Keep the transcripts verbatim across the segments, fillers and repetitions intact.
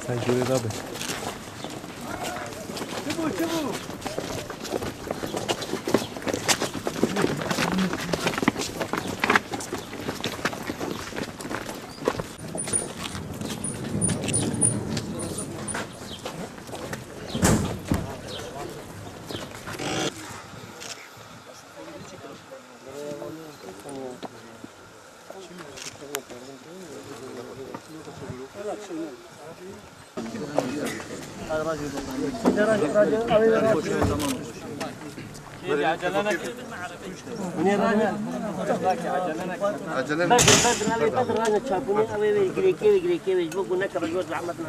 Sen şöyle de abi. Acele mi?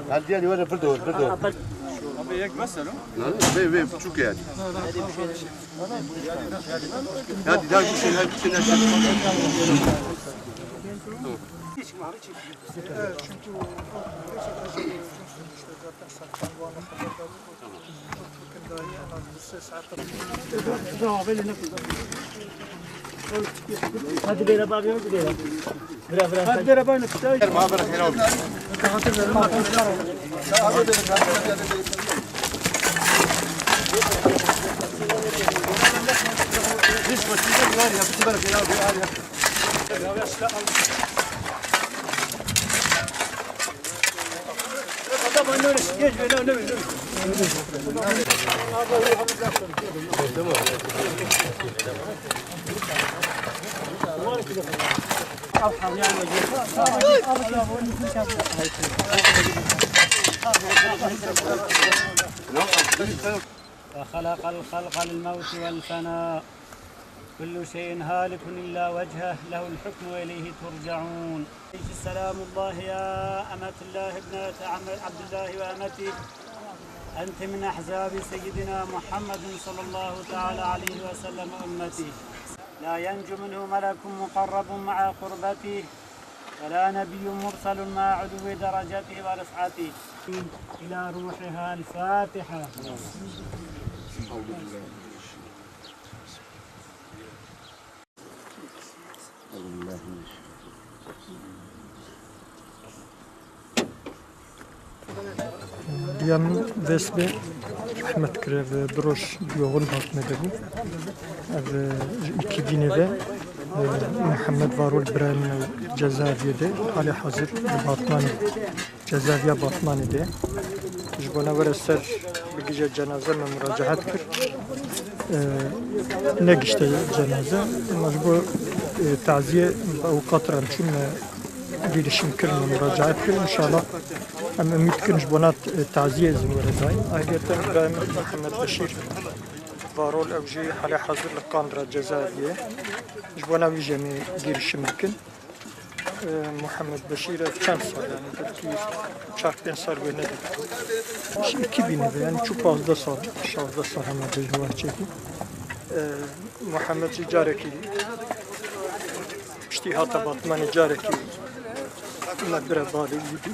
Hadi yani, öyle bir de, bir de. Abi, yek mesela. Lan, ve, ve, buçuk yani. Hadi, daha bir şey, hadi bir şey, hadi. Hadi bera, bera, bera. Bira, bira. Hadi bera, bera. وخلق الخلق للموت والفناء. كل شيء هالك إلا وجهه، له الحكم وإليه ترجعون. سلام الله يا أمة الله، ابنة عم-، عبد الله وأمته، أنت من أحزاب سيدنا محمد صلى الله تعالى عليه وسلم أمتي. لا ينجو منه ملك مقرب مع قربته، ولا نبي مرسل مع علو درجته ورفعته. إلى روحها الفاتحة. Diya min dest bi rehmet kir, ev du roj yoxin hatine de bû. Ev ji îkî bînê ve, e, Mihemed Varol birayê min ew cezaeviyê de, halê hazir li Batmanê, cezaeviya Batmanê de. Ji bona were ser bigihîje cenaze me muracaet kir. E, negihişte cenaze. Ema ji bo, e, taziyê me ew qat re em çûn me girişim kirin, muracaet kirin. Înşallah em umîd dikin ji bona t-, taziyê zî were dayîn. Ayrıyeten birayê min Mihemed Beşîr Varol ew jî halê hazir li Qandra cezaeviyê ye. Ji bona wî jî em ê girişim bikin. Ee, Muhammed Beşîr ev çend sal, yani belkî çar pênc sal wê nedibe. Ji îkî bînê ve, yani çû pazdeh sal, şazdeh sal hema bêjin wan çêkî. Ee, Muhammed jî carekî piştî hate Batmanê carekî me bire bavê wî bî.